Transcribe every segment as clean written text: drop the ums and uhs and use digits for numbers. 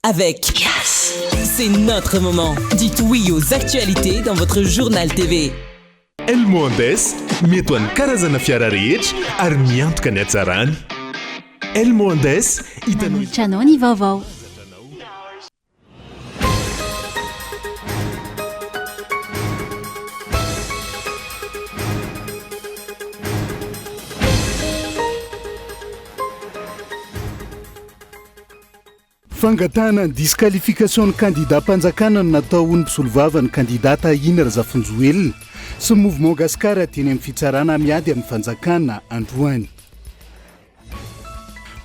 Avec Yes. C'est notre moment. Dites oui aux actualités dans votre journal TV. Elmo Andes, mety ho an'ny karazana fiara rehetra ary miantoka ny hatsarany. Elmo Andes, hitanao. Manolotra anao ny vaovao. Fangatahana ny disqualification ny kandidam-panjakana no natao hoy ny mpisolovava ny kandida Tahina Razafinjoelina sy ny Mouvement Gascar teny amin'ny fitsarana miady amin'ny fanjakana androany.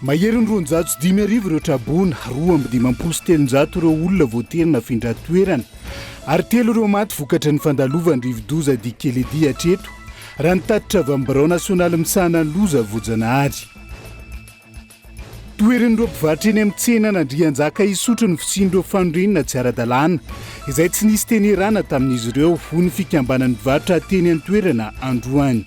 Maherin'ny 5200 ireo traboina, 352 ireo olona voatery nafindra toerana ary telo ireo maty vokatry ny fandalovan'ny rivodoza Dikeledi hatreto, raha ny tatitra avy amin'ny birao nasionaly misahana ny loza voajanahary. Toherin'ireo mpivarotra eny amin'ny tsenan'Andrianjaka Isotry ny fisian'ireo fanorenana tsy ara-dalàna izay tsy nisy teny ierana tamin'izy ireo, hoy ny fikambanan'ny mpivarotra teny an-toerana androany.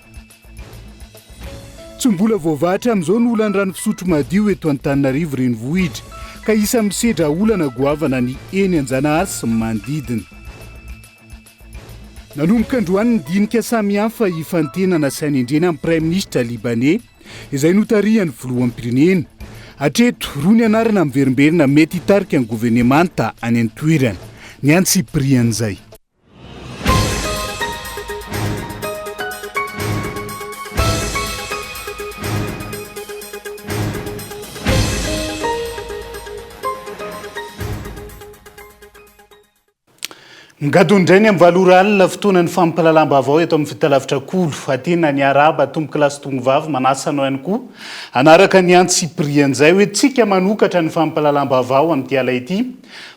Tsy mbola voavaha hatramin'izao ny olan'ny rano fisotro madio eto Antananarivo renivohitra ka isan'ny misedra olana goavana ny eny Anjanahary sy ny manodidina. Nanomboka androany ny dinika samihafa hifantenana sy hanendrena ny praiminisitra libaney izay notarihan'ny filoham-pirenena. Hatreto, roa ny anarana miverimberina mety hitarika ny governemanta any an-toerana. Ny antsipirian'izay. Migadona indray ny amin'ny valo ora alina, fotoanan'ny fampahalalam-baovao eto amin'ny Fitalavitra Kolo. Atena ny arahaba tompokolahy sy tompovavy, manasa anao ihany koa hanaraka ny antsipirian'izay hoe tsika manokatra ny fampahalalam-baovao amin'ity ala ity.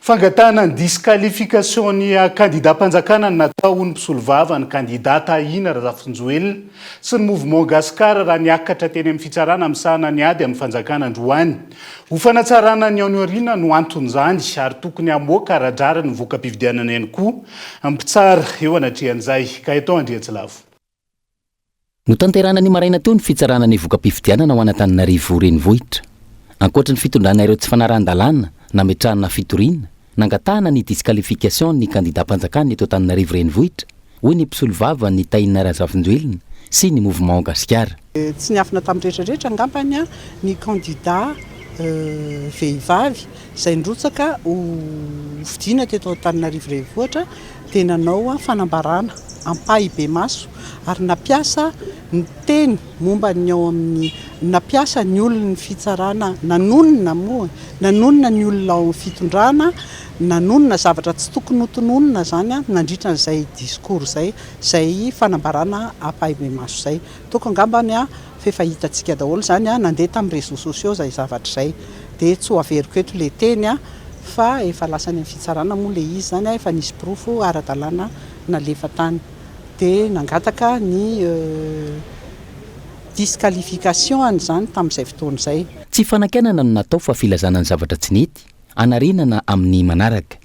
Fangatahana ny disqualification ny kandidam-panjakana no natao hoy ny mpisolovava ny kandida Tahina Razafinjoelina sy ny Mouvement Gascar raha niakatra teny amin'ny fitsarana misahana ny ady amin'ny fanjakana androany. Ho fanatsarana ny ao aoriana no anton'izany ary tokony hamoaka ara-drariny ny voka-pifidianana ihany koa ny mpitsara eo anatrehan'izay. Gaëtan Andriantsilavo. Notanterahina ny maraina teo ny fitsarana ny voka-pifidianana ho an'Antananarivo Renivohitra. Ankoatry ny fitondrana ireo tsy fanarahan-dalàna nametrahana fitoriana, nangatahana ny disqualification ny kandidam-panjakana eto Antananarivo Renivohitra, hoy ny mpisolovava ny Tahina Razafinjoelina sy ny Mouvement Gasikara. Tsy niafina tamin'ny rehetra rehetra angambany ny kandida vehivavy izay nirotsaka ho fidiana teto Antananarivo Renivohitra dia nanao fanambarana ampahibemaso ary nampiasa ny teny momba ny ao amin'ny nampiasa ny olon'ny fitsarana nanonona moa nanonona ny olona ao amin'ny fitondrana nanonona zavatra tsy tokony hotononina izany nandritra an'izay discours izay izay fanambarana ampahibemaso izay. Toko angambany a, f'efa hitantsika daholo izany a, nandeha tamin'ny réseaux sociaux izay zavatra izay. Dia tsy ho averiko eto ilay teny a, fa efa lasa any amin'ny fitsarana moa ilay izy izany a, efa nisy porofo ara-dalàna nalefa tany. Dia nangataka ny disqualification an'izany tamin'izay fotoana izay. Tsy fanakianana no natao fa filazana ny zavatra tsy nety, hanarenana amin'ny manaraka.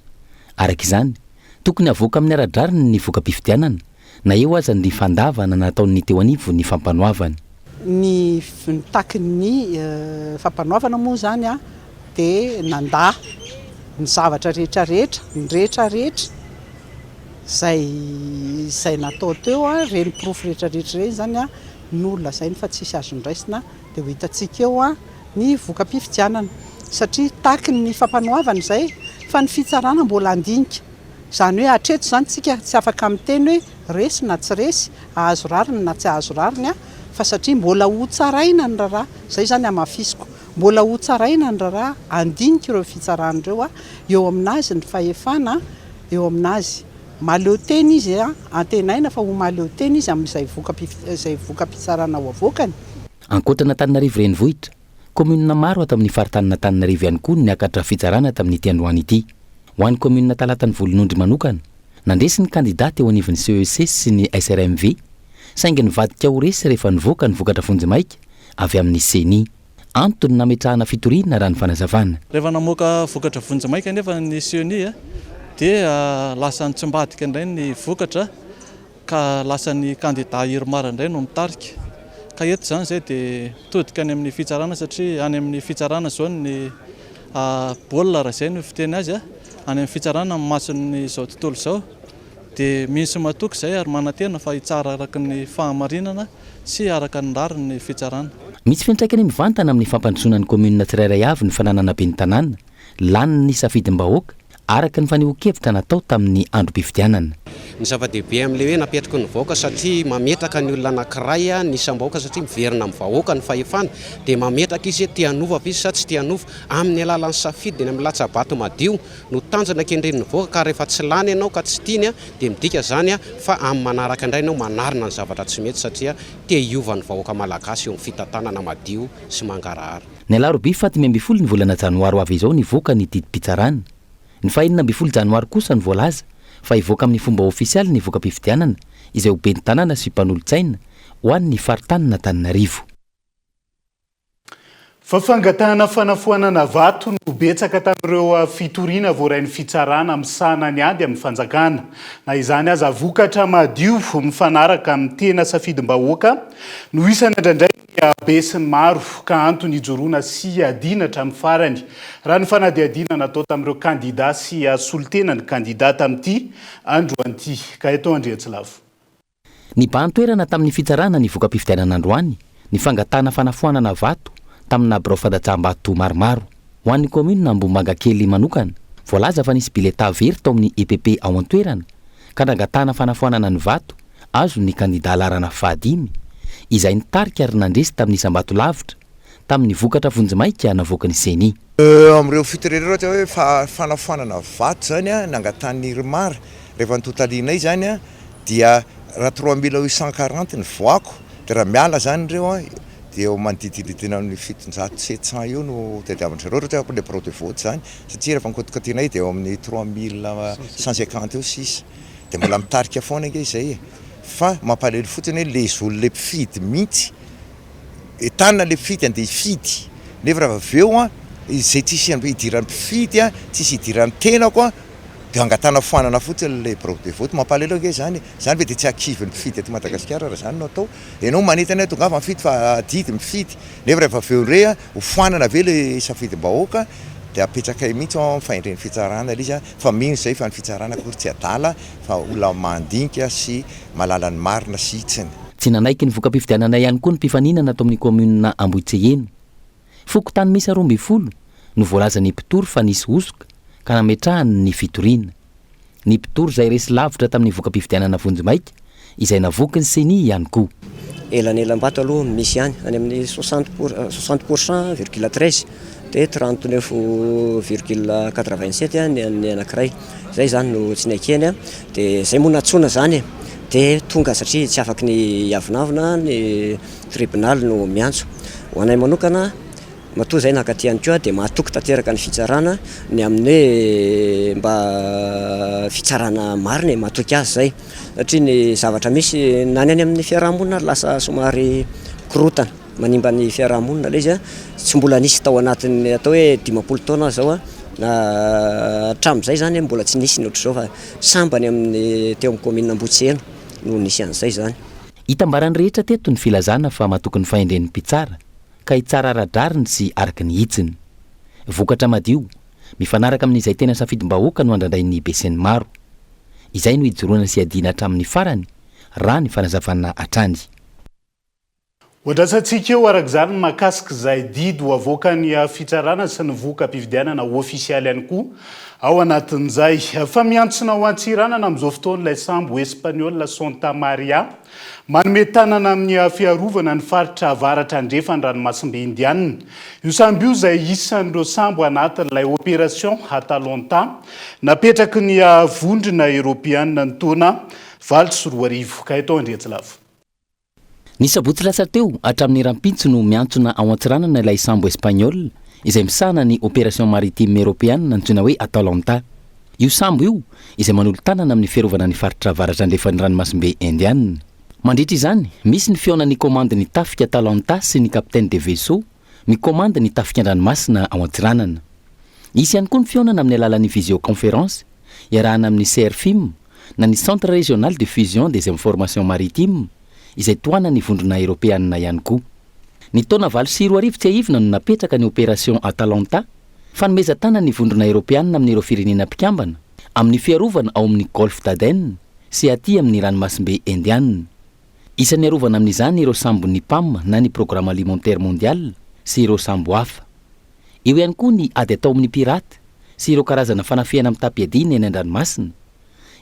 Araka izany, tokony havoaka amin'ny ara-drariny ny voka-pifidianana, na eo aza ny fandavana nataon'ny teo anivon'ny fampanoavana. Ny nitakin'ny fampanoavana moa izany dia nandà ny zavatra rehetra rehetra, ny rehetra rehetra izay izay natao teo, ireny porofo rehetra rehetra ireny izany no lazainy fa tsisy azony raisina dia ho hitantsika eo ny voka-pifidianana satria takin'ny fampanoavana izay fa ny fitsarana mbola handinika. Izany hoe hatreto izany tsika tsy afaka miteny hoe resy na tsy resy, hahazo rariny na tsy hahazo rariny fa satria mbola ho tsaraina ny raharaha, izay izany hamafisiko, mbola ho tsaraina ny raharaha, handinika ireo fitsarana ireo eo aminazy ny fahefana eo aminazy. Mahaleo tena izy, antenaina fa ho mahaleo tena izy amin'izay voka-izay voka-pitsarana ho avoakany. Ankoatra an'Antananarivo Renivohitra, kaominina maro ato amin'ny faritanin'Antananarivo ihany koa no niakatra fitsarana tamin'ity androany ity. Ho an'ny kaominina Talatan'i Volonondry manokana, nandresy ny kandidà teo anivon'ny CEC sy ny SRMV, saingy nivadika ho resy rehefa nivoaka ny vokatra vonjimaika avy amin'ny Ceni. Antony nametrahana fitoriana raha ny fanazavana. Rehefa namoaka vokatra vonjimaika anefa ny Ceni dia lasa nitsimbadika indray ny vokatra ka lasa ny kandida Irmar indray no mitarika. Ka eto izany izay dia mitodika any amin'ny fitsarana satria any amin'ny fitsarana izao ny. baolina raha izay no fiteny azy any amin'ny fitsarana amin'ny mason'izao tontolo izao dia mino sy matoky izay ary manantena fa hitsara araka ny fahamarinana sy araka ny rariny ny fitsarana. Misy fiantraikany mivantana amin'ny fampandrosoana ny kaominina tsirairay avy ny fananana ben'ny tanàna lanin'ny safidim-bahoaka, araka ny fanehoan-kevitra natao tamin'ny androm-pifidianana. Ny zava-dehibe amin'ilay hoe napetraky ny vahoaka satria mametraka ny olona anankiray ny isam-bahoaka satria miverina amin'ny vahoaka ny fahefana dia mametraka izy hoe te hanova ve izy sa tsy te hanova. Amin'ny alalan'ny safidy eny amin'ny latsa-bato madio no tanjona kendren'ny vahoaka ka rehefa tsy lany ianao ka tsy tiany dia midika izany fa amin'ny manaraka indray ianao manarina ny zavatra tsy mety satria te hiova ny vahoaka malagasy eo amin'ny fitantanana madio sy mangarahara. Ny alarobia faha-15 ny volana janoary ho avy izao nivoaka ny didim-pitsarana. Ny faha-16 janoary kosa no voalaza fa hivoaka amin'ny fomba ofisialy ny voka-pifidianana izay ho ben'ny tanàna sy mpanolotsaina ho an'ny faritanin'Antananarivo. Fa fangatahana fanafoanana vato no betsaka tamin'ireo fitoriana voarain'ny fitsarana misahana ny ady amin'ny fanjakana. Na izany aza vokatra madio mifanaraka amin'ny tena safidim-bahoaka no isan'ny andraindrain'ny be sy ny maro ka antony ijoroana sy iadiana hatramin'ny farany raha ny fanadihadiana natao tamin'ireo kandida sy solontenan'ny kandida tamin'ity androany ity. Gaëtan Andriantsilavo. Nibahan-toerana tamin'ny fitsarana ny voka-pifidianana androany ny fangatahana fanafoanana vato tamina birao fandatsaham-bato maromaro. Ho an'ny kaominina Ambohimangakely manokana, voalaza fa nisy biletà very tao amin'ny EPP ao an-toerana ka nangatahana fanafoanana ny vato azon'ny kandidà laharana fahadimy, izay nitarika ary nandresy tamin'ny isam-bato lavitra tamin'ny vokatra vonjimaika navoaky ny Ceni. Amin'ireo fitoriana ireo ohatra hoe fanafoanana vato izany nangatahan'ny IRMAR rehefa nototalianay izany dia raha 3840 ny voako dia raha miala izany ireo dia eo manodidididina amin'ny 700 700 eo no tadiavin-dry zareo raha ohatra hoe le bureau de vote izany satria rehefa nikotikotihina dia eo amin'ny 3150 eo sisa dia mbola mitarika foana ange izay e! Fa mampalahelo fotsiny hoe le zon'le mpifidy mihitsy entanina le mpifidy andeha hifidy nefa raha avy eo an izay tsisy idiran'ny mpifidy an tsisy idiran'ny tenako an dia angatahana foanana fotsiny le bureau de vote mampalahelo ange izany e! Izany ve dia tsy hahakivy ny mpifidy eto Madagasikara raha izany no atao? Ianao manentana hoe tongava mifidy fa adidy mifidy nefa rehefa avy eo indray an ho foanana ve le safidim-bahoaka dia apetrakay mihitsy ao amin'ny fahendren'ny fitsarana ilay izy an fa mino izay fa ny fitsarana akory tsy adala fa olona mandinika sy mahalala ny marina sy hitsiny. Tsy nanaiky ny voka-pifidianana ihany koa ny mpifaninana ato amin'ny kaominina Ambohitseheno. Fokontany miisa 12 no voalazan'ny mpitory fa nisy hosoka ka nametrahany ny fitoriana. Ny mpitory izay resy lavitra tamin'ny voka-pifidianana vonjimaika izay navoaky ny Ceni ihany koa. Elanelam-bato aloha misy ihany, any amin'ny soixante pour soixante pour cent virgule treize dia trente neuf virgule quatre vingt sept ny an'ny anankiray. Izay izany no tsy nekeny dia izay moa nantsoina izany e! Dia tonga satria tsy afaky ny hiavonavona ny tribonaly no miantso. Ho anay manokana, matoa izay nankaty ihany koa dia mahatoky tanteraka ny fitsarana ny amin'ny hoe mba fitsarana marina e, mahatoky azy izay. Satria ny zavatra misy na ny any amin'ny fiaraha-monina ary lasa somary korontana, manimba ny fiaraha-monina ilay izy an, tsy mbola nisy tao anatin'ny atao hoe 50 taona aho izao an, na hatramin'izay izany mbola tsy nisy ny ohatr'izao fa sambany amin'ny teo amin'ny kaominina Ambohitseheno no nisy an'izay izany. Itambaran'ny rehetra teto ny filazana fa matoky ny fahendren'ny mpitsara ka hitsara ara-drariny sy araka ny hitsiny. Vokatra madio, mifanaraka amin'izay tena safidim-bahoaka no andrandrain'ny besinimaro. Izay no ijoroana sy iadiana hatramin'ny farany, raha ny fanazavana hatrany. Hoandrasantsika eo araka izany ny mahakasika izay didy ho avoakan'ny fitsarana sy ny voka-pifidianana ofisialy ihany koa ao anatin'izay. Fa miantsona ho Antsiranana amin'izao fotoana ilay sambo espaniola Santa Maria Manome tanana amin'ny fiarovana ny faritra avaratra andrefan'ny ranomasimbe Indianina. Io sambo io izay isan'ireo sambo anatin'ilay Opération Atalanta napetraky ny Vondrona Eoropeanina ny taona 2008. Gaëtan Andriantsilavo. Ny sabotsy lasa teo hatramin'ny rahampitso no miantsona ao Antsiranana ilay sambo Espagnol izay misahana ny Opération Maritime Eoropeanina antsoina hoe Atalanta. Io sambo io, izay manolo-tanana amin'ny fiarovana ny faritra avaratra-andrefan'ny ranomasimbe Indiana. Mandritra izany, misy ny fihaonan'ny komandin'ny tafika Atalanta sy ny capitaine de vaisseau mikomandy ny tafika an-dranomasina ao Antsiranana. Hisy ihany koa ny fihaonana amin'ny alalan'ny visioconférence iarahana amin'ny CRFIM na ny Centre Régional de Fusion des Informations Maritimes izay tohanan'ny Vondrona Eropeanina ihany koa. Ny taona 2008 tsiahivina no napetraka ny Opération Atalanta. Fanomezan-tanana ny Vondrona Eoropeanina amin'ireo firenena mpikambana amin'ny fiarovana ao amin'ny Golfe d'Aden sy aty amin'ny ranomasimbe Indiana. Isan'ny arovana amin'izany ireo sambon'ny Pam na ny Programme Alimentaire Mondial sy ireo sambo hafa. Eo ihany koa ny ady atao amin'ny pirates sy ireo karazana fanafihana mitam-piadiana eny an-dranomasina,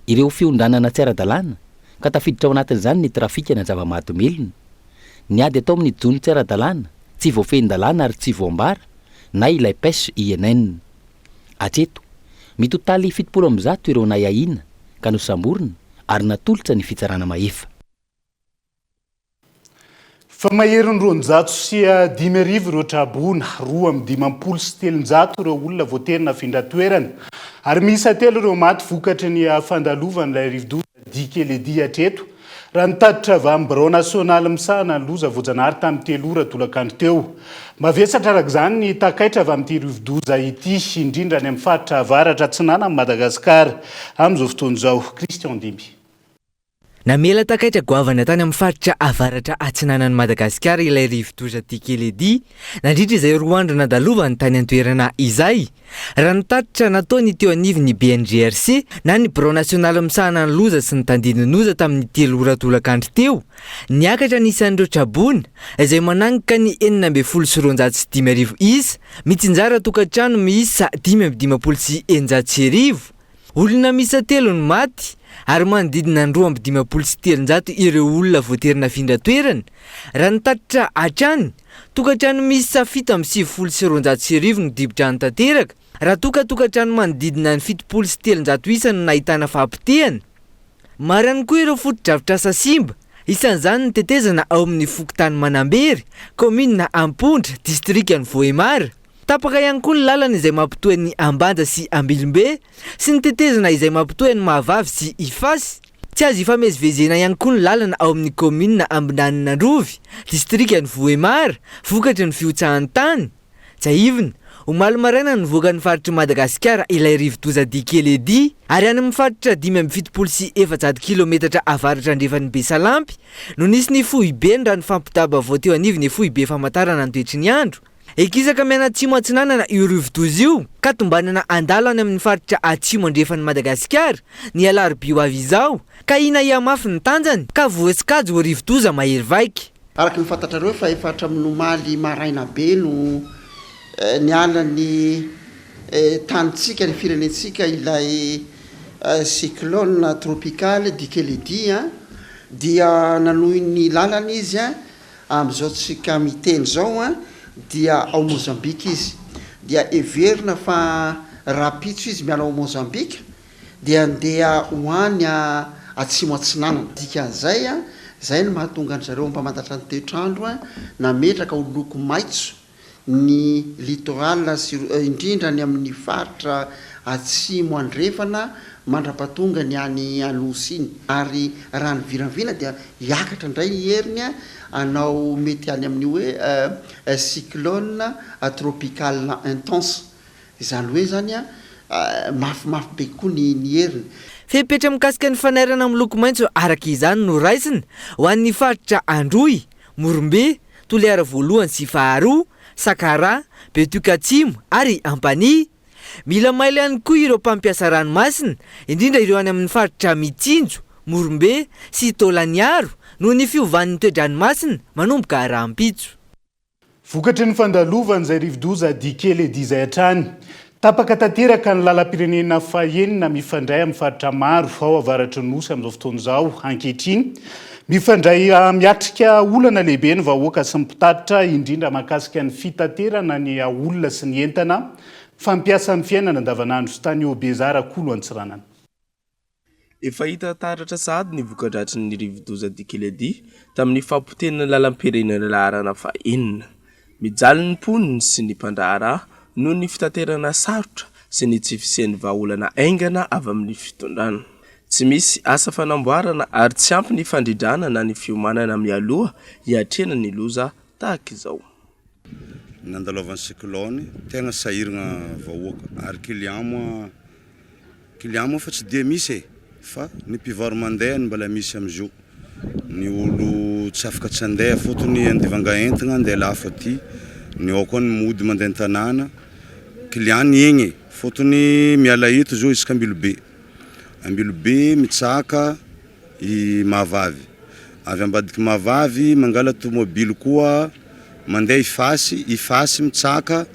ireo fiondranana tsy ara-dalàna ka tafiditra ao anatin'izany ny trafikana zava-mahadomelina, ny ady atao amin'ny jono tsy ara-dalàna, tsy voafehin-dalàna ary tsy voambara na ilay pêche INN. Hatreto, mitotaly 170 ireo nahiahiana ka nosamborina ary natolotra ny fitsarana mahefa. Fa maherin'ny 5200 ireo traboina, 352 ireo olona voatery nafindra toerana ary miisa telo ireo maty vokatry ny fandalovan'ilay rivodoza Dikeledi hatreto, raha ny tatitra avy amin'ny birao nasionaly misahana ny loza voajanahary tamin'ny telo ora tolakandro teo. Mavesatra araka izany ny takaitra avy amin'ity rivodoza ity, indrindra any amin'ny faritra avaratra atsinanan'i Madagasikara amin'izao fotoana izao. Christian Dimby. Namela takaitra goavana tany amin'ny faritra avaratra atsinanan'i Madagasikara ilay rivodoza Dikeledi nandritra izay roa andro nandalovany tany an-toerana izay. Raha ny tatitra nataony teo anivon'ny BNGRC na ny Birao nasionaly misahana ny loza sy ny tandindon-doza tamin'ny telo ora tolakandro teo, niakatra ny isan'ireo traboina, izay mananika ny 216 isa, mitsinjara tokantrano miisa 1655. Olona miisa telo no maty ary manodidina ny 352 ireo olona voatery nafindra toerana, raha ny tatitra hatrany. Tokantrano miisa 1297 no dibo-drano tanteraka, raha toa ka tokantrano manodidina ny 370 isa no nahitana fahapotehana. Maro ihany koa ireo fotodrafitrasa simba, isan'izany ny tetezana ao amin'ny fokontany Manambery, kaominina Ampondra, distrikan'i Vohemar. Tapaka ihany koa ny lalana izay mampitohy an'i Ambanja sy Ambilombe sy ny tetezana izay mampitohy an'i Mahavavy sy Ifasy. Tsy azo ifamezivezena ihany koa ny lalana ao amin'ny kaominina Ambinaninandrovy, distrikan'i Vohemar, vokatry ny fihotsahan'ny tany. Tsiahivina, omaly maraina no nivoaka ny faritr'i Madagasikara ilay rivodoza Dikeledi, ary any amin'ny faritra 475 kilometatra avaratra andrefan'i Besalampy no nisy ny foibeny raha ny fampitaham-baovao teo anivon'ny foibe famantarana ny toetry ny andro. Hikisaka mianatsimo atsinanana io rivodoza io ka tombanana handalo any amin'ny faritra atsimo andrefan'i Madagasikara ny alarobia ho avy izao ka hina hihamafy ny tanjany ka voasokajy ho rivodoza mahery vaika. Araka ny fantatrareo fa efa hatramin'ny omaly maraina be no niala ny tanintsika, ny firenentsika ilay cyclone tropical Dikeledi dia nanohy ny lalany izy Amin'izao tsika miteny izao dia ao Mozambique izy. Dia heverina fa rahampitso izy miala ao Mozambique dia handeha ho any atsimo atsinanana. Dikan'izay, izay no mahatonga an-dry zareo mpamantatra ny toetr'andro nametraka ho loko maitso ny littoral sy indrindra ny amin'ny faritra atsimo andrefana mandra-pahatonga ny any Anosy iny. Ary raha ny viravina dia hiakatra indray ny heriny hanao mety any amin'ny hoe cyclone tropical intense. Izany hoe izany mafimafy be koa ny heriny. Fepetra mikasika ny fanairana miloko maitso araka izany no raisina ho an'ny faritra Androy, Morombe, Toliara voalohany sy faharoa, Sakaraha, Betioky Atsimo ary Ampanihy. Mila mailo ihany koa ireo mpampiasa ranomasina, indrindra ireo any amin'ny faritra Mitsinjo, Morombe sy Taolagnaro noho ny fiovan'ny toe-dranomasina manomboka rahampitso. Vokatry ny fandalovan'izay rivodoza Dikeledi izay hatrany, tapaka tanteraka ny lalam-pirenena fahenina mifandray amin'ny faritra maro ao avaratry ny Nosy amin'izao fotoana izao ankehitriny. Mifandray miatrika olana lehibe ny vahoaka sy ny mpitatitra, indrindra mahakasika ny fitaterana ny olona sy ny entana fampiasa amin'ny fiainana andavanandro. Tany Bezara Kolo Antsiranana. Efa hita taratra sahady ny voka-dratsin'ny rivodoza Dikeledi tamin'ny fahapotehana ny lalam-pirenena laharana fahenina. Mijaly ny mponina sy ny mpandraharaha noho ny fitaterana sarotra sy ny tsy fisian'ny vahaolana haingana avy amin'ny fitondrana. Tsy misy asa fanamboarana ary tsy ampy ny fandrindrana na ny fiomanana mialoha hiatrehana ny loza tahaka izao. Nandalovan'ny cyclone, tegna sahiragna vahoaka ary client moa Client moa fa tsy dia misy e, fa ny mpivaro-mandeha no mbola misy amizio, ny olo tsy afaka tsy andeha fotony andivanga entagna andeha lafo aty, ny ao koa ny mody mandeha an-tanàna, Client niegny e, fôtony miala eto zao isaka Ambilobe, Ambilobe mitsaka i Mahavavy, avy ambadiky Mahavavy mangala tomobily koa mandeha Ifasy, Ifasy mitsaka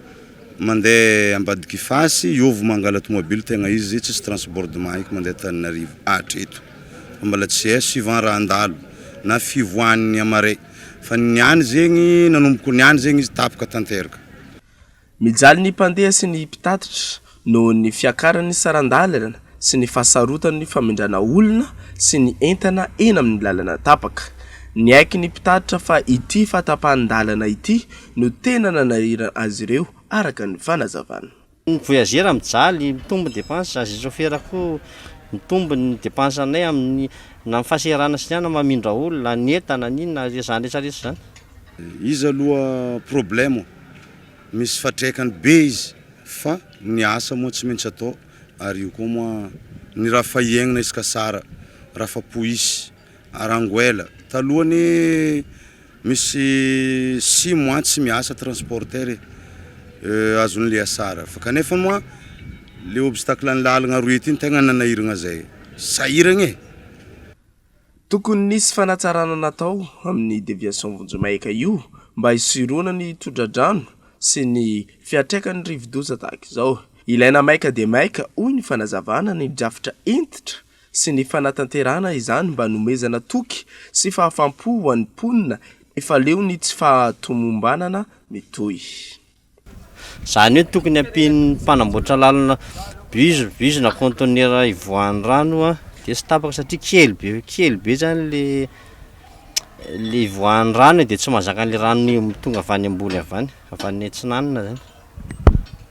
mandeha ambadiky Ifasy eo vao mangala tomobily tegna izy tsisy transbordement eky mandeha Antananarivo hatreto fa mbola tsy hay suivant raha handalo na fivoahan'ny amaray fa niany zegny nanomboka niany zegny izy tapaka tanteraka. Mijaly ny mpandeha sy ny mpitatitra noho ny fiakaran'ny saran-dalana sy ny fahasarotan'ny famindrana olona sy ny entana eny amin'ny lalana tapaka. Niaiky ny mpitatitra fa ity fahatapahan-dalana ity no tena nanahirana azy ireo araka ny fanazavana. Ny voyageur mijaly, mitombo ny dépense, azy chauffeur koa mitombo ny dépense anay amin'ny na ny fahasahiranana sy ny anona mamindra olona, ny entana, ny inona, izany rehetra rehetra izany. Izy aloha problème misy fatraikany be izy fa ny asa moa tsy maintsy atao ary io koa moa ny raha fa iaignana isaka sara raha fa poisy arangoela taloha anie misy six mois tsy miasa transporteur e azon'ny le asara fa kanefa moa le obstacle ny lalagna roe ty no tegna nanahiragna zay sahiragna e. Tokony nisy fanatsarana natao amin'ny deviation vonjimaika io mba hisorohana ny tondra-drano sy ny fiantraikan'ny rivodoza tahaka izao. Ilaina maika dia maika, hoy ny fanazavana, ny drafitra hentitra sy ny fanatanterahana izany mba hanomezana toky sy fahafaham-po ho an'ny mponina efa leo ny tsy fahatomombanana mitohy. Izany hoe tokony ampian'ny mpanamboatra lalana bus, bus na conteneur hivoahan'ny rano dia tsy tapaka satria kely be kely be zany le le hivoahan'ny rano e, dia tsy mahazaka an'le rano tonga avy any ambony avy any, avy any atsinanana zany.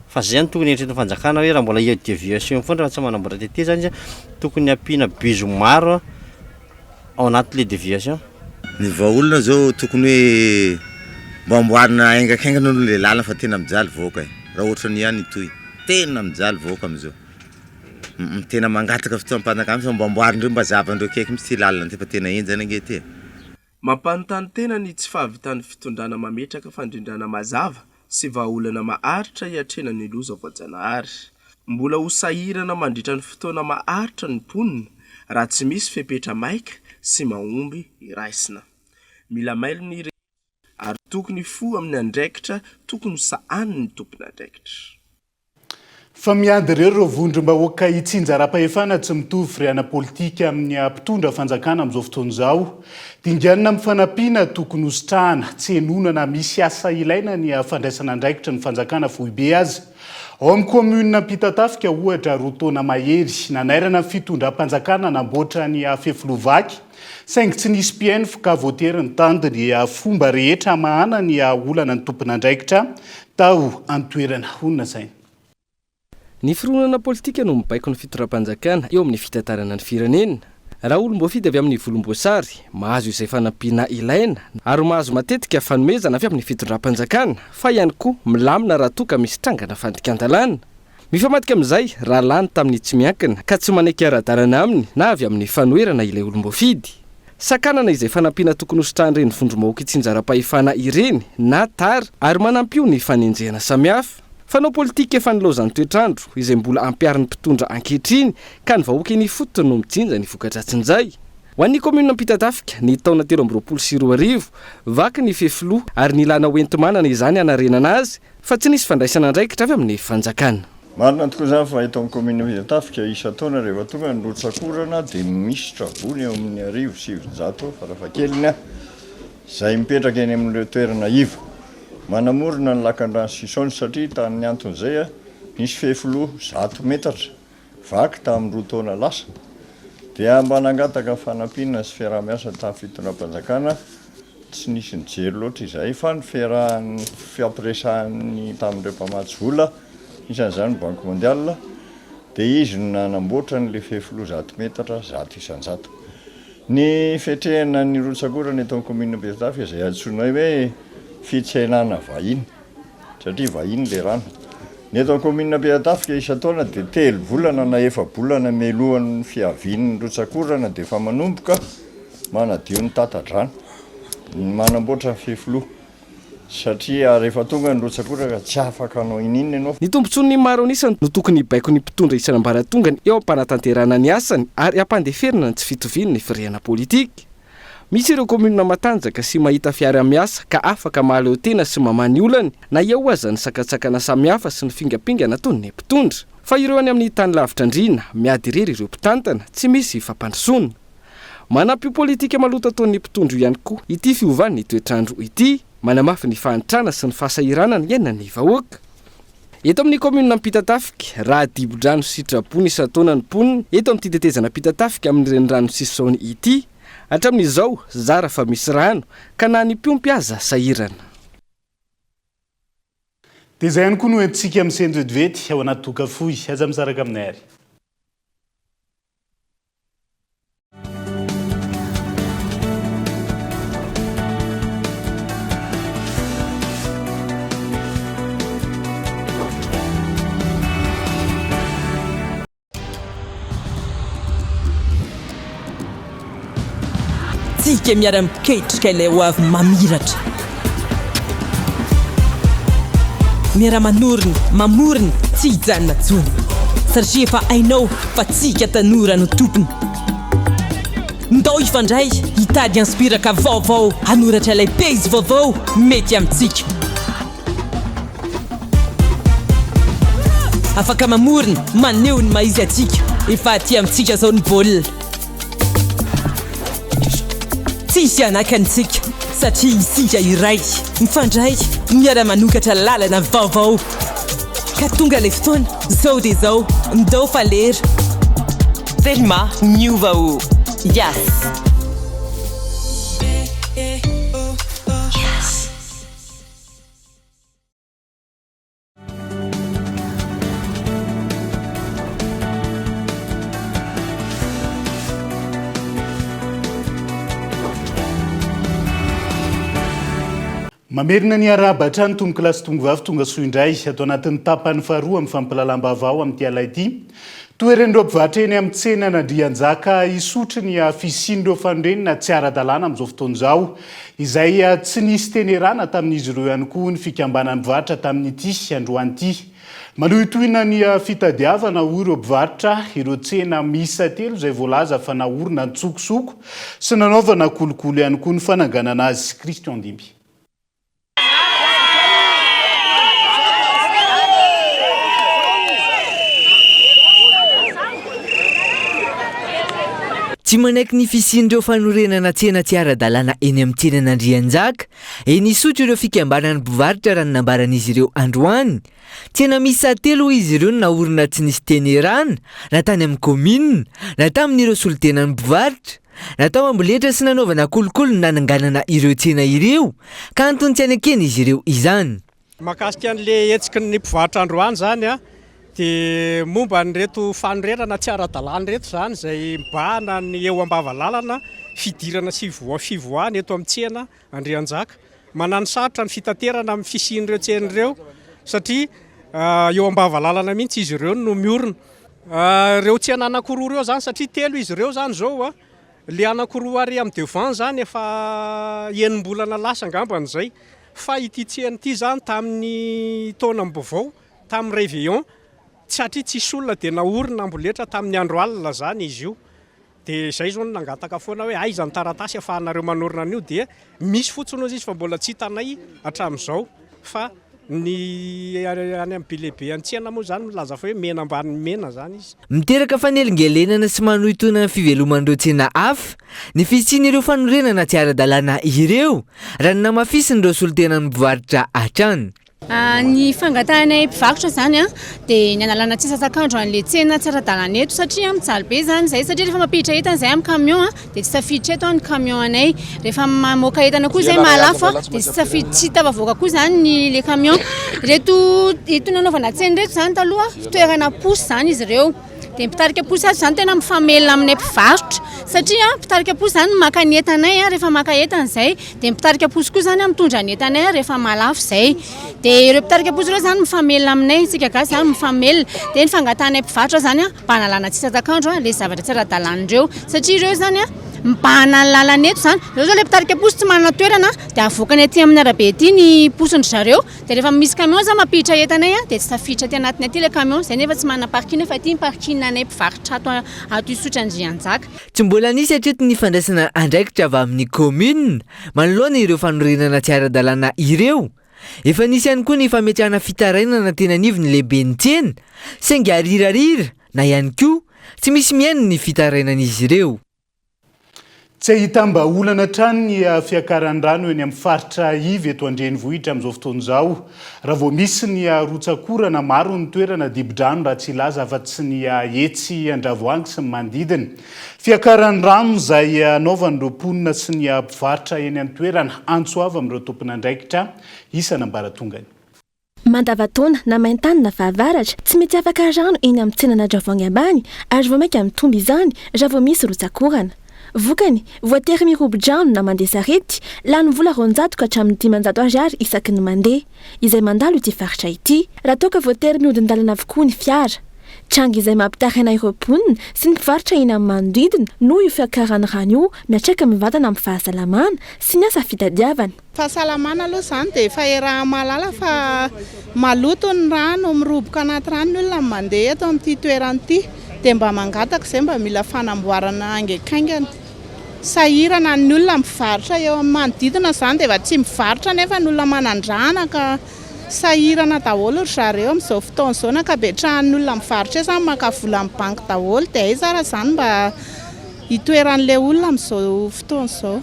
Fa zay zany tokony eritreretin'ny fanjakana hoe raha mbola eo déviation foana raha tsy manamboatra tetezana izy tokony ampiana bus maro ao anatin'le déviation. Ny vahaolana zao tokony hoe mba amboarina haingakaingana aloha le lalana fa tena mijaly vahoaka e, raha ohatran'io ihany hitohy, tena mijaly vahoaka amizao, hum tena mangataka fitondram-panjakana fa mba amboarindreo mba zahavandreo akaiky mihitsy ty lalana ty fa tena henjana ange ty e. Mampanontany tena ny tsy fahavitan'ny fitondrana mametraka fandrindrana mazava sy vahaolana maharitra hiatrehana ny loza voajanahary. Mbola ho sahirana mandritra ny fotoana maharitra ny mponina raha tsy misy fepetra maika sy mahomby raisina. Mila mailo ny rehetra ary tokony hifoha amin'ny andraikitra tokony ho sahanin'ny tompon'andraikitra. Fa miady irery ireo vondrom-bahoaka itsinjaram-pahefana tsy mitovy firehana politika amin'ny mpitondra fanjakana amin'izao fotoana izao. Dinganina amin'ny fanampiana tokony hositrahana, tsy henoina na misy asa ilaina ny fandraisana andraikitry ny fanjakana foibe aza. Ao amin'ny kaominina Ampitatafika ohatra, roa taona mahery, nanairana ny fitondram-panjakana namboatra ny fefiloha vaky, saingy tsy nisy mpihaino ka voatery nitady ny fomba rehetra hamahana ny olana ny tompon'andraikitra tao an-toerana. Honina saina. Ny fironana politika no mibaiko ny fitondram-panjakana eo amin'ny fitantanana ny firenena. Raha olom-boafidy avy amin'ny volomboasary, mahazo izay fanampiana ilaina ary mahazo matetika fanomezana avy amin'ny fitondram-panjakana, fa ihany koa milamina raha toa ka misy trangana fandikan-dalàna. Mifamadika amin'izay raha lany tamin'ny tsy miankina ka tsy manaiky hiara-dalana aminy na avy amin'ny fanoherana ilay olom-boafidy. Sakanana izay fanampiana tokony hositrahan'ireny vondrom-bahoaka itsinjaram-pahefana ireny na tara ary manampio ny fanenjehana samihafa. Fanao politika efa nilaozan'ny toetr'andro izay mbola ampiharin'ny mpitondra ankehitriny ka ny vahoaka eny ifotony no mijinja ny voka-dratsin'izay. Ho an'ny kaominina Ampitatafika, ny taona 2023, vaky ny fefiloha ary nilana hoenti-manana izany hanarenana azy fa tsy nisy fandraisana andraikitra avy amin'ny fanjakana. Marina tokoa izany fa eto amin'ny kaominina Ampitatafika, isan-taona rehefa tonga ny rotsak'orana dia misy traboina eo amin'ny 1900 farafahakeliny izay mipetraka eny amin'ireo toerana iva manamorona ny lakandrano Sisaony satria tamin'ny anton'izay nisy fefiloha zato metatra vaky tamin'ny roa taona lasa dia mba nangataka fanampiana sy fiaraha-miasa tamin'ny fitondram-panjakana, tsy nisy nijery loatra izahay fa ny fiarahan'ny fifampiresahan'ny tamin'ireo mpamatsy vola, isan'izany ny Banque Mondiale, dia izy no nanamboatra an'ilay fefiloha zato metatra 100%. Ny fiatrehana ny rotsak'orana eto amin'ny kaominina Ampitatafika izay antsoinay hoe fitsenana vahiny. satria vahiny le rano. Ny eto amin'ny kaominina Ampitatafika isan-taona dia telo volana na efa-bolana mialohan'ny fiavian'ny rotsak'orana dia efa manomboka manadio ny tata-drano, manamboatra ny fefiloha. Satria rehefa tonga ny rotsak'orana tsy afaka hanao ininona ianao. Ny tombontsoan'ny maro an'isa no tokony hibaiko ny mpitondra isan'ambaratongany eo am-panatanterahana ny asany ary hampandeferina ny tsy fitovian'ny firehana politika. Misy ireo kaominina matanjaka sy mahita fiarahamiasa ka afaka mahaleo tena sy mamaha ny olany na eo aza ny sakantsakana samihafa sy ny fingampingana ataon'ny mpitondra. Fa ireo any amin'ny tany lavitra andriana, miady irery ireo mpitantana, tsy misy fampandrosoana. Manampy io politika maloto ataon'ny mpitondra io ihany koa ity fiovan'ny toetr'andro ity, manamafy ny fahantrana sy ny fahasahiranana iainan'ny vahoaka. Eto amin'ny kaominina Ampitatafika, raha dibo-drano sy traboina isan-taona ny mponina eto amin'ity tetezana Ampitatafika amin'ny renirano Sisaony ity. Hatramin'izao, zara fa misy rano, ka na ny mpiompy aza sahirana. Dia izay ihany koa no entintsika misento vetivety ao anaty toaka fohy. Aza misaraka aminay ary. Tsika miara-miketrika ilay ho avy mamiratra. Miara-manorina, mamorona, tsy hijanona intsony. Satria efa hainao fa tsika tanora no tompony. Ndao hifandray, hitady inspiraka vaovao, hanoratra ilay pejy vaovao mety amintsika. Afaka mamorona, maneho ny maha izy antsika. Efa aty amintsika izao ny baolina. Tsisy hanakana antsika satria isika iray, mifandray, miara-manokatra lalana vaovao. Ka tonga ilay fotoana, zao dia zao, ndao fa lera. Telma miova o! Yas! Mamerina ny arahaba hatrany tompokolahy sy tompokovavy tonga soa indray ato anatin'ny tapany faharoa amin'ny fampilalam-baovao amin'ity alina ity. Toheren'ireo mpivarotra eny amin'ny tsenan'Andrianjaka Isotry ny fisian'ireo fanorenana tsy ara-dalàna amin'izao fotoana izao. Izay tsy nisy tenerana tamin'izy ireo ihany koa ny fikambanan'ny mpivarotra tamin'ity androany ity. Manohitohina ny fitadiavana hoy ireo mpivarotra ireo tsena miisa telo izay voalaza fa naorina an-tsokosoko sy nanaovana kolikoly ihany koa ny fananganana azy. Christian Dimby. Tsy manaiky ny fisian'ireo fanorenana tsena tsy ara-dalàna eny amin'ny tsenan'Andrianjaka, eny Isotry ireo fikambanan'ny mpivarotra raha ny nambaran'izy ireo androany. Tsena miisa telo hoy izy ireo no naorina tsy nisy tenerana na tany amin'ny kaominina na tamin'ireo solontenan'ny mpivarotra. Natao amboletra sy nanaovana kolikoly ny nananganana ireo tsena ireo ka antony tsy haneken'izy ireo izany. Mahakasika an'ilay hetsiky ny mpivarotra androany izany dia momba an'ireto fanorenana tsy ara-dalàna ireto izany izay mibahana ny eo ambava lalana fidirana sy fivoahana eto amin'ny tsena Andrianjaka. Manano sarotra ny fitaterana amin'ny fisian'ireo tsena ireo satria eo ambava lalana mihitsy izy ireo no miorina. Ireo tsena anankiroa ireo izany satria telo izy ireo izany izao, ilay anankiroa ary amin'ny devant izany efa enim-bolana lasa angambany izay fa ity tsena ity izany tamin'ny taonam-baovao tamin'ny réveillon satria tsisy olona dia naorina amboletra tamin'ny andro alina izany izy io. Dia izay izao no nangataka foana hoe aiza ny taratasy afahanareo manorina an'io dia misy fotsiny hozy izy fa mbola tsy hitanay hatramin'izao fa ny any amin'ny be lehibe any tsena moa izany milaza fa hoe mena ambanin'ny mena izany izy. Miteraka fanelingelenana sy manohintohina ny fiveloman'ireo tsena hafa ny fisian'ireo fanorenana tsy ara-dalàna ireo, raha ny namafisin'ireo solontenan'ny mpivarotra hatrany. Ny fangatahanay mpivarotra izany dia ny hanalana tsy sasak'andro an'ilay tsena tsy ara-dalàna eto satria mijaly be izany izahay satria rehefa mampiditra entana izahay amin'ny camion dia tsy tafiditra eto ny camion anay, rehefa mamoaka entana koa izahay mahalafo dia tsy tafiditra tsy tafavoaka koa izany ny ilay camion. Ireto eto nanaovana tsena ireto izany taloha fitoerana posy izany izy ireo. Dia ny mpitarika posy ato izany tena mifamelona aminay mpivarotra satria mpitarika posy izany maka ny entanay rehefa maka entana izay, dia ny mpitarika posy koa izany mitondra ny entanay rehefa mahalafo izay. Dia ireo mpitarika posy ireo izany mifamelona aminay, isika gasy izany mifamelona. Dia ny fangatahanay mpivarotra izany mba hanalana tsy satak'andro ilay zavatra tsy ara-dalàna ireo satria ireo izany. mibahana ny lalana eto izany. Zareo izao ilay mpitarika posy tsy manana toerana dia avoakany aty amin'ny arabe aty ny posin-dry zareo. Dia rehefa misy camion izany mampiditra entanay dia tsy tafiditra aty anatiny aty ilay camion. Izay nefa tsy manana parking fa aty ny parking anay mpivarotra ato ato Isotry Andrianjaka. Tsy mbola nisy hatreto ny fandraisana andraikitra avy amin'ny kaominina manoloana ireo fanorenana tsy ara-dalàna ireo. Efa nisy ihany koa ny fametrahana fitarainana teny anivon'ny lehiben'ny tsena saingy arirarira na ihany koa tsy misy mihaino ny fitarainan'izy ireo. Tsy ahitam-bahaolana hatrany ny fiakaran'ny rano eny amin'ny faritra iva eto an-drenivohitra amin'izao fotoana izao. Raha vao misy ny rotsak'orana, maro ny toerana dibo-drano raha tsy hilaza afa-tsy ny etsy Andravoahangy sy ny manodidina. Fiakaran'ny rano izay anaovan'ireo mponina sy ny mpivarotra eny an-toerana antso avo amin'ireo tompon'andraikitra isan'ambaratongany. Mandavantaona na maintany na fahavaratra, tsy mety afaka rano eny amin'ny tsenan'Andravoahangy ambany ary vao mainka mitombo izany raha vao misy rotsak'orana. Vokany, voatery mirobo-drano na mandeha sarety, lany vola 200 ka hatramin'ny 500 ariary isaky ny mandeha, izay mandalo ity faritra ity, raha toa ka voatery mihodin-dalana avokoa ny fiara. Tranga izay mampitaraina ireo mponina sy ny mpivarotra eny amin'ny manodidina noho io fiakaran'ny rano io miantraika mivantana amin'ny fahasalamana sy ny asa fitadiavana. Fahasalamana aloha izany dia efa iaraha-mahalala fa maloto ny rano, miroboka anaty rano ny olona mandeha eto amin'ity toerana ity dia mba mangataka izay mba mila fanamboarana haingankaingana. Sahirana ny olona mivarotra eo amin'ny manodidina izany dia efa tsy mivarotra nefa ny olona manan-dranaka. Sahirana daholo ry zareo amin'izao fotoana izao, ny ankabetrahan'ny olona mivarotra eo izany maka vola amin'ny banky daholo dia aiza ary izany mba hitoeran'ilay olona amin'izao fotoana izao.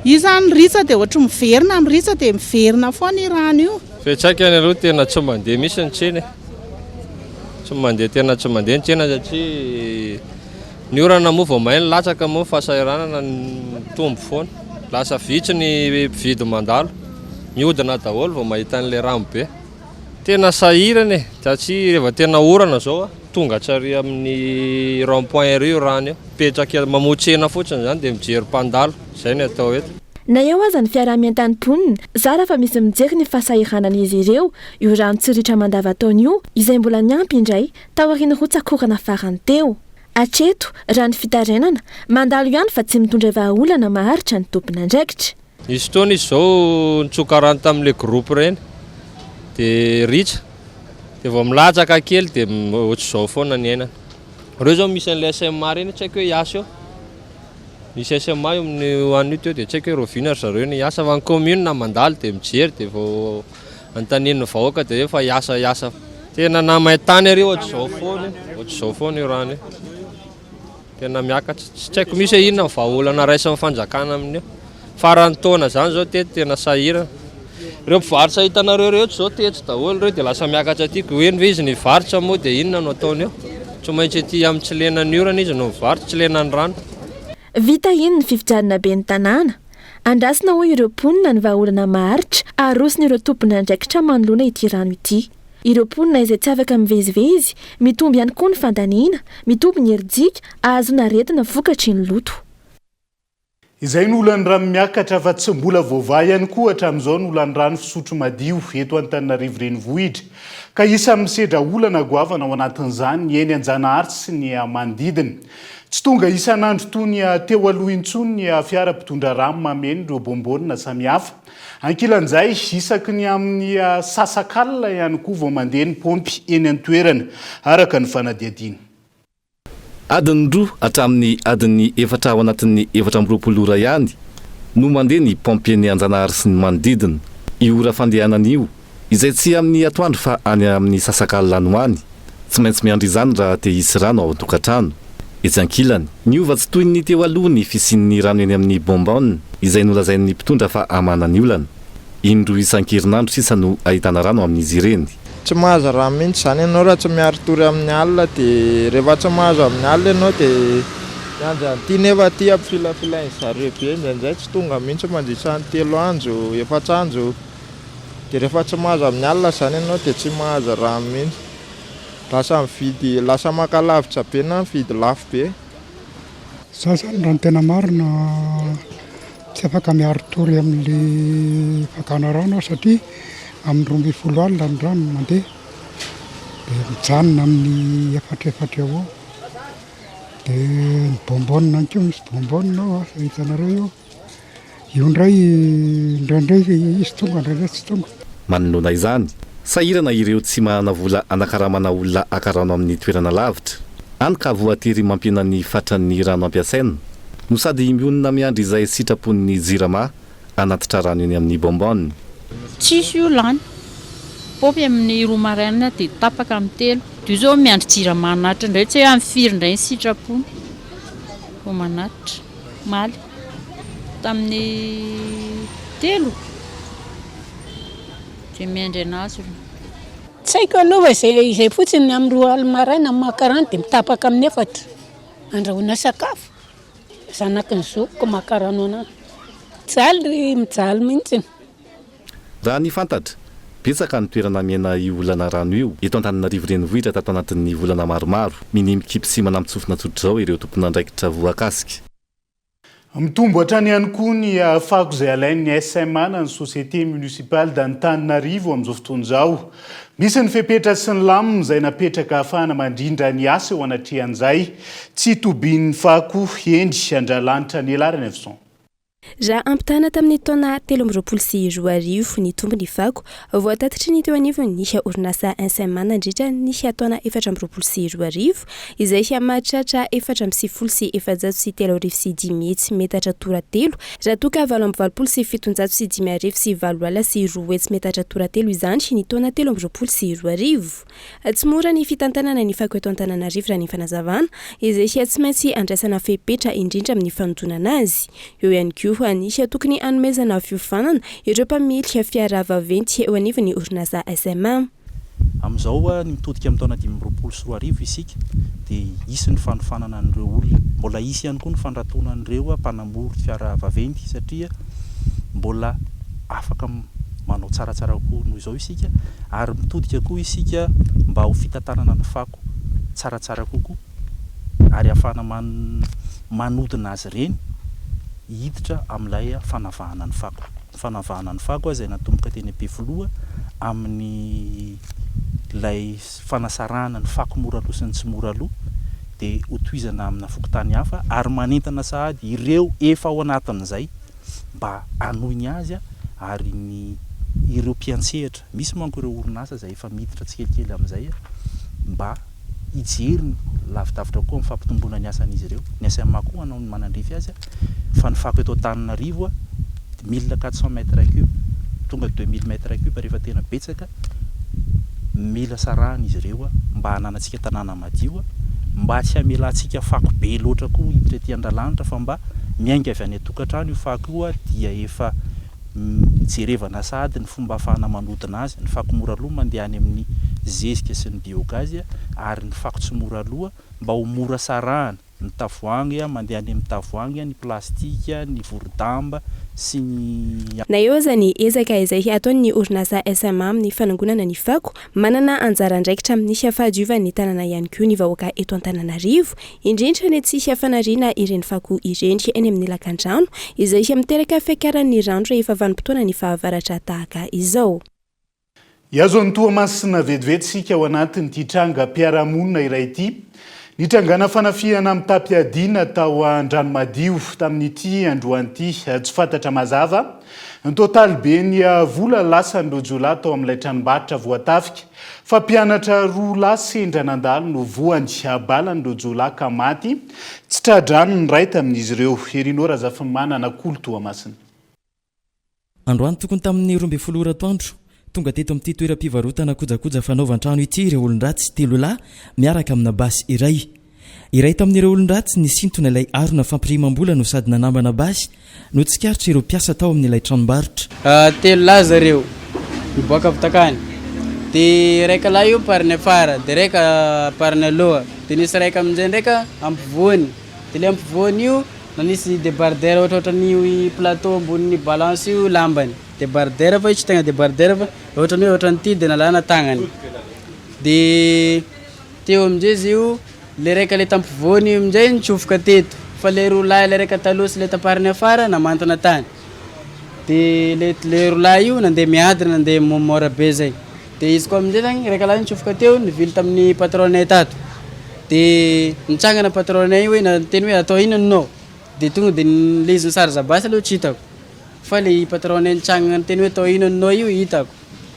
Io izany ritsa dia ohatry miverina, miritsa dia miverina foana io rano io. Fiantraikany aloha tena tsy mandeha mihitsy ny tsena e. Tsy mandeha tena tsy mandeha ny tsena satria ny orana moa vao may nilatsaka moa fahasahiranana mitombo foana. Lasa vitsy ny mpividy mandalo. Mihodina daholo vao mahita an'ilay rano be. Tena sahirana e, satria rehefa tena orana zao tonga hatrary amin'ny rond point ery io rano io. Mipetraka mamoa tsena fotsiny zany dia mijery mpandalo, zay ny atao eto. Na eo aza ny fiaraha-mientan'ny mponina, zara fa misy mijery ny fahasahiranan'izy ireo io rano tsy ritra mandavantaona io, izay mbola niampy indray taorian'ny rotsak'orana farany teo. Hatreto, raha ny fitarainana, mandalo ihany fa tsy mitondra vahaolana maharitra ny tompon'andraikitra. Nisy fotoana izy izao nitsoka rano tamin'ilay groupe ireny dia ritra dia vao milatsaka kely dia ohatr'izao foana ny iainana. Ireo izao misy an'ilay SMA ireny tsy haiko hoe hiasa eo. Misy SMA eo amin'io an'io teo dia tsy haiko hoe rahoviana ry zareo no hiasa fa ny commune mandalo dia mijery dia vao anontanian'ny vahoaka dia hoe fa hiasa hiasa. Tena na main-tany ary ohatr'izao foana, ohatr'izao foana io rano io. Tena miakatra. Tsy haiko mihitsy hoe inona ny vahaolana raisin'ny fanjakana amin'io. Faran'ny taona izany izao teto tena sahirana. Ireo mpivarotra hitanareo ireo eto izao teto daholo ireo dia lasa miakatra aty. Koa eny ve izy no hivarotra moa dia inona no ataony eo? Tsy maintsy aty amin'ny tsy lenan'ny orana izy no mivarotra, tsy lenan'ny rano. Vita iny ny fifidianana ben'ny tanàna. Andrasana hoy ireo mponina ny vahaolana maharitra aroson'ireo tompon'andraikitra manoloana ity rano ity. Ireo mponina izay tsy afaka mivezivezy, mitombo ihany koa ny fandaniana, mitombo ny herijika ahazoana aretina vokatry ny loto. Izay no olan'ny rano miakatra fa tsy mbola voavaha ihany koa hatramin'izao ny olan'ny rano fisotro madio eto Antananarivo Renivohitra ka isan'ny misedra olana goavana ao anatin'izany ny eny Anjanahary sy ny manodidina. Tsy tonga isan'andro toy ny teo aloha intsony ny fiara mpitondra rano mameno ireo bonbonne samihafa. Ankilan'izay, isaky ny amin'ny sasak'alina ihany koa vao mandeha ny paompy eny an-toerana, araka ny fanadihadiana. Adiny roa hatramin'ny adiny efatra ao anatin'ny 24 ora ihany no mandeha ny paompy eny Anjanahary sy ny manodidina. Io ora fandehanana io, izay tsy amin'ny atoandro fa any amin'ny sasak'alina any ho any. Tsy maintsy miandry izany raha te hisy rano ao an-tokantrano. Etsy ankilany, niova tsy toy ny teo aloha ny fisian'ny rano eny amin'ny bonbonne, izay nolazain'ny mpitondra fa hamahana ny olana. Indroa isan-kerinandro sisa no ahitana rano amin'izy ireny. Tsy mahazo rano mihitsy izany ianao raha tsy miari-tory amin'ny alina dia rehefa tsy mahazo amin'ny alina ianao dia miandry an'ity nefa aty ampifilafilain-dry zareo be indraindray tsy tonga mihitsy mandritra ny telo andro, efatra andro. Dia rehefa tsy mahazo amin'ny alina izany ianao dia tsy mahazo rano mihitsy. Lasa mividy, lasa maka lavitra be na mividy lafo be. Za zany raha ny tena marina tsy afaka miari-tory amin'le fakana rano aho satria amin'ny 12 alina ny rano no mandeha dia mijanona amin'ny efatrefatra eo eo. Dia ny bonbonne ihany koa misy bonbonne ao asa hitanareo io. Io indray indraindray izy tonga indraindray tsy tonga. Manoloana izany, sahirana ireo tsy manana vola hanakaramana olona haka rano amin'ny toerana lavitra, hany ka voatery mampihena ny fatran'ny rano ampiasaina, no sady mionona miandry izay sitrapon'ny Jirama hanatitra rano eny amin'ny bonbonne. Tsisy io lany. Paopy amin'ny roa maraina dia tapaka amin'ny telo. Dia io zao miandry jirama hanatitra indray tsy hay amin'ny firy indray ny sitrapony vao manatitra. Omaly tamin'ny telo dia miandry anazy aloha. Tsy haiko aloha fa izay izay fotsiny amin'ny roa alina maraina maka rano dia mitapaka amin'ny efatra andrahoina sakafo. Zanaky ny zokiko maka rano anah. Mijaly ry mijaly mihitsy. Raha ny fantatra, betsaka ny toerana miaina io olana rano io eto Antananarivo Renivohitra tato anatin'ny volana maromaro. Minia mikipy sy manampitsofina tsotr'izao ireo tompon'andraikitra voakasika. Mitombo hatrany ihany koa ny fako izay alain'ny SMA na ny Société Municipale d'Antananarivo amin'izao fotoana izao. Misy ny fepetra sy ny lamina izay napetraka ahafahana mandrindra ny asa eo anatrehan'izay tsy tobian'ny fako eny Andralanitra Anelaranevison. Raha ampitahana tamin'ny taona 2023, nitombo ny fako voatatitry ny teo anivon'ny orinasa SMA nandritra ny taona 2024, izay mahatratra 494 503 metatra toratelo, raha toa ka 788 208 metatra toratelo izany ny taona 2023. Tsy mora ny fitantanana ny fako eto Antananarivo raha ny fanazavana, izay tsy maintsy andraisana fepetra indrindra amin'ny fanodonana azy. Eo ihany koa ny tokony hanomezana fiofanana ireo mpamily fiara vaventy eo anivon'ny orinasa SMA. Amin'izao ny mitodika amin'ny taona 2025 isika dia hisy ny fanofanana an'ireo olona. Mbola hisy ihany koa ny fandratoana an'ireo mpanamory fiara vaventy satria mbola afaka manao tsaratsara kokoa noho izao isika ary mitodika koa isika mba ho fitantanana ny fako tsaratsara kokoa ary ahafahana manodina azy ireny hiditra amin'ilay fanavahana ny fako. Ny fanavahana ny fako izay natomboka teny Ampefiloha amin'ny ilay fanasarahana ny fako mora lo sy ny tsy mora lo dia hotohizana amina fokontany hafa ary manentana sahady ireo efa ao anatin'izay mba hanohy ny azy ary ny ireo mpiantsehatra, misy manko ireo orinasa izay efa miditra tsikelikely amin'izay mba hijery ny lavidavitra kokoa amin'ny fampitomboana ny asan'izy ireo. Ny SMA koa hanao ny manandrify azy fa ny fako eto Antananarivo 1400 mètres cubes tonga 2000 mètres cubes rehefa tena betsaka, mila sarahana izy ireo mba hananantsika tanàna madio, mba tsy hamelantsika fako be loatra koa hiditra ety Andralanitra fa mba miainga avy any an-tokantrano io fako io dia efa jerevana sahady ny fomba ahafahana manodina azy, ny fako mora lo mandeha any amin'ny zezika sy ny biogaz ary ny fako tsy mora lo mba ho mora sarahana, ny tavoahangy mandeha any amin'ny tavoahangy, ny plastika, ny vorodamba sy ny. Na eo aza ny ezaka izay ataon'ny orinasa SMA amin'ny fanangonana ny fako, manana anjara andraikitra amin'ny fahadiovan'ny tanàna ihany koa ny vahoaka eto Antananarivo, Indrindra ny tsy fanariana ireny fako ireny eny amin'ny lakandrano, izay miteraka fiakaran'ny rano rehefa vanim-potoanan'ny fahavaratra tahaka izao. Hihazo an'i Toamasina vetivety isika ao anatin'ity trangam-piarahamonina iray ity. Nitrangana fanafihana mitam-piadiana tao Andranomadio tamin'ity androany ity. Tsy fantatra mazava ny totaliben'ny vola lasan'ireo jiolahy tao amin'ilay tranombarotra voatafika. Fa mpianatra roa lahy sendra nandalo no voany balan'ireo jiolahy ka maty tsy tra-drano ny iray tamin'izy ireo. Herino Razafimanana, Kolo Toamasina. Androany tokony tamin'ny 12 ora atoandro, tonga teto amin'ity toeram-pivarotana kojakoja fanaovan-trano ity ireo olon-dratsy telo lahy miaraka amina basy iray. Iray tamin'ireo olon-dratsy nisintona ilay harona fampirimam-bola no sady nanambana basy no tsikaritr'ireo mpiasa tao amin'ilay tranombarotra. Telo lahy zareo niboaka avy takany, de raika lahy io pariny afara, de raika pariny aloha, de nisy raika aminjay ndraika ampovoany, de le ampovoany io nanisy debardeur ohatrohatran'io plateau ambonin'ny balance io lambany, debardeur fa io tsy tegna debardeur fa ohatran'ny hoe ohatran'ity de nalana tagnany, de Teo aminjay izy io, le raika le tampovoany io aminjay nitsofoka teto, fa le roa lahy le raika taloha sy le tamparany afara namantana tany, de le le roa lahy io nandeha miadana nandeha môra be zay, de izy koa aminjay zany raika lahy nitsofoka teo nivily tamin'ny patron-nay tato, De nitsangana patron-nay hoe niteny hoe atao inona nao? De tonga de le izy nisarza basy aloha tsy hitako fa le i patron-nay nitsangana niteny hoe atao inona nao io hitako.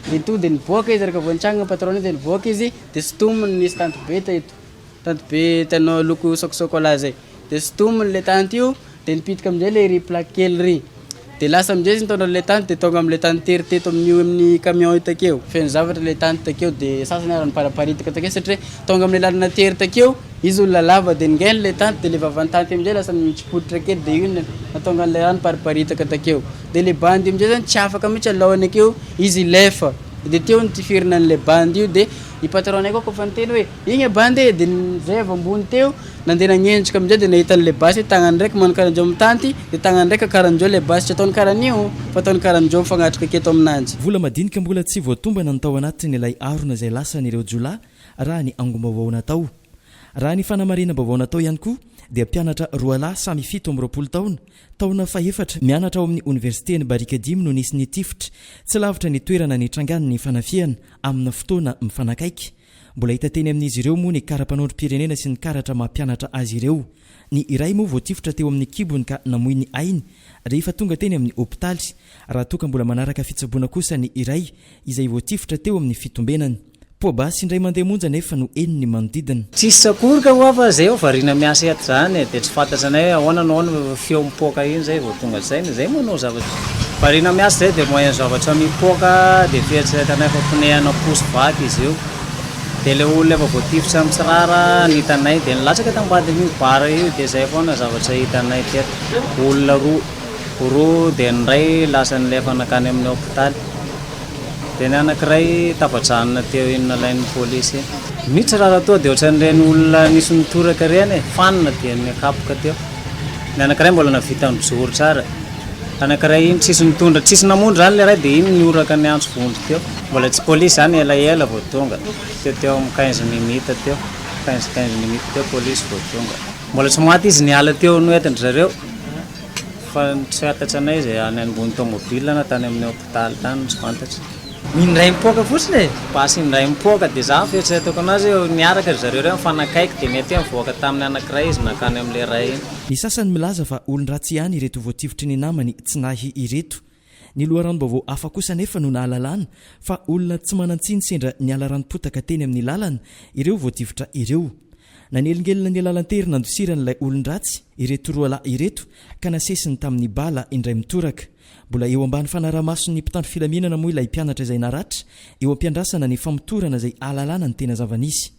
De tonga de nivoaka izy raka vao nitsangana patron-nay de nivoaka izy de sintominy nisy tanty be teto, tanty be hitanao loko sôkosôkôla zay. De sintominy le tanty io de nipitika amizay le ry plaque kely ry. De lasa amizay izy nitondra anle tanty de tonga amle tany tery teto amin'io amin'ny camion io takeo. Feno zavatra le tanty takeo de sasany ary niparaparitaka takeo satria tonga amle lalana tery takeo izy olona lava de ningainy le tanty de le vavan'ny tanty amizay lasa nitsipototra kely de io nahatonga anle rano nipariparitaka takeo. De le bandy amizay zany tsy afaka mihitsy alohany akeo izy hilefa de teo nitifirina anle bandy io de i patron-nay koa kôfa niteny hoe igny e bandy e de zay avy ambony teo Nandeha nagnenjika amizay dia nahita an'ilay basy hoe tagnany raiky manao karanjao mitanty dia tagnany raika karanjao ilay basy tsy ataony karan'io fa ataony karanjao mifagnatrika aketo aminanjy. Vola madinika mbola tsy voatombana ny tao anatin'ilay harona izay lasan'ireo jiolahy raha ny angom-baovao natao. Raha ny fanamarinam-baovao natao ihany koa dia mpianatra roalahy samy 27 taona, taona fahefatra, mianatra ao amin'ny oniversiten'i Barikadimy no nisy nitifitra tsy lavitra ny toerana nitrangan'ny fanafihana amina fotoana mifanakaiky. Mbola hita teny amin'izy ireo moa ny kara-panondrom-pirenena sy ny karatra maha mpianatra azy ireo. Ny iray moa voatifitra teo amin'ny kibony ka namoy ny ainy rehefa tonga teny amin'ny hopitaly, raha toa ka mbola manaraka fitsaboana kosa ny iray izay voatifitra teo amin'ny fitombenany. Poa-basy indray mandeha monja anefa no henon'ny manodidina. Tsisy sakoroka hoa fa zay ao variana miasa eto zany e, de tsy fantatranay hoe ahoana no ahoana fa feo mipoaka iny zay vao tonga saina, zay manao zavatra variana miasa zay de moyen zavatra mipoaka de fieritreretanay fa ponehana posy vaky izy io, de le olona efa voatifitra amin'ny tsirara no hitanay de nilatsaka tambadin'io bar io de zay foana zavatra hitanay teto, olona roa, roa de ny iray lasa nilefa nankany amin'ny hopitaly. Dia ny anankiray tafajanona teo iny nalain'ny polisy iny. Mitsy raha toa dia ohatran'ireny olona nisy nitoraka ireny e, fanina dia nikapoka teo. Ny anankiray mbola nahavita nijoro tsara. Anankiray iny tsisy nitondra, tsisy namono izany ilay iray dia iny nihoraka niantso vonjy teo. Mbola tsy polisy izany elaela vao tonga. Teo teo amin'ny quinze minutes teo, quinze quinze minutes teo polisy vao tonga. Mbola tsy maty izy niala teo noentin-dry zareo fa tsy fantatry anay izay any ambony tomobile na tany amin'ny hopitaly tany tsy fantatra. Indray mipoaka fotsiny e! Basy indray mipoaka dia za ny fieritreretako anazy hoe niaraka ry zareo ireo nifanakaiky dia mety hoe nivoaka tamin'ny anakiray izy nankany amin'ilay iray iny. Ny sasany milaza fa olon-dratsy ihany ireto voatifitry ny namany tsy nahy ireto. Ny loharanom-baovao hafa kosa anefa no nahalalana fa olona tsy manan-tsiny sendra niala ranom-potaka teny amin'ny lalana ireo voatifitra ireo. Nanelingelina ny lalan-tery nandosiran'ilay olon-dratsy ireto roa lahy ireto ka nasesiny tamin'ny bala indray mitoraka. Mbola eo ambany fanaraha-mason'ny mpitandro filaminana moa ilay mpianatra izay naratra, eo am-piandrasana ny famotorana izay ahalalana ny tena zava-nisy.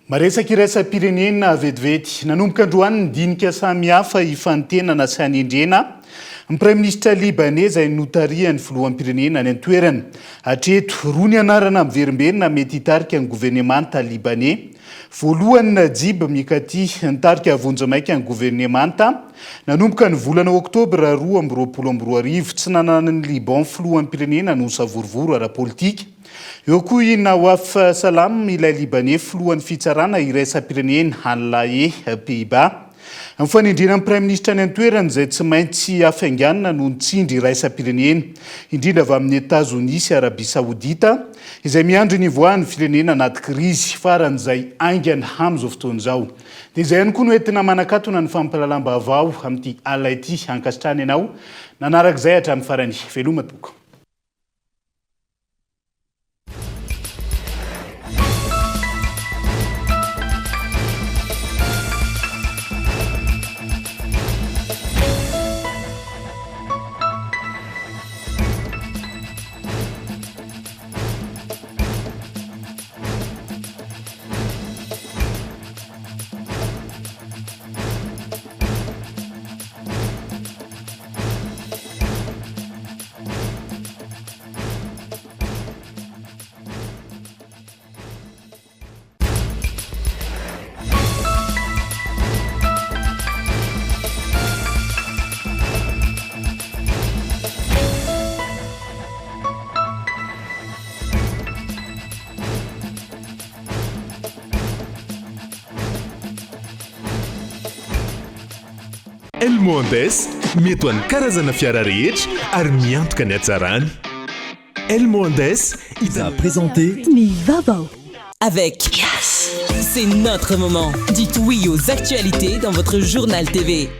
Maresaka iraisam-pirenena vetivety. Nanomboka androany ny dinika samihafa hifantenana sy hanendrena ny Praiminisitra Libaney izay notarihan'ny filoham-pirenena any an-toerana. Hatreto, roa ny anarana miverimberina mety hitarika ny governemanta Libaney. Voalohany Najib Mikati, nitarika vonjimaika ny governemanta nanomboka ny volana Oktobra 2022. Tsy nananan'i Liban filoham-pirenena noho savorovoro ara-politika. Eo koa i Nawaf Salam, ilay Libaney filohan'ny fitsarana iraisam-pirenena any La Haye, Pays-Bas. Ny fanendrena ny praiminisitra any an-toerana izay tsy maintsy hafainganina noho ny tsindry iraisam-pirenena, indrindra avy amin'i Etazonia sy Arabia Saodita, izay miandry ny hivoahan'ny firenena anaty krizy faran'izay haingana amin'izao fotoana izao. Dia izay ihany koa no entina manakatona ny fampahalalam-baovao amin'ity alina ity. Ankasitrahana ianao nanaraka izay hatramin'ny farany. Veloma tompoko. Elmo Andes, mety ho an'ny karazana fiara rehetra ary miantoka ny hatsarany. Elmo Andes, Vous a présenté Ny vaovao. Avec Yes. C'est notre moment. Dites oui aux actualités dans votre journal TV.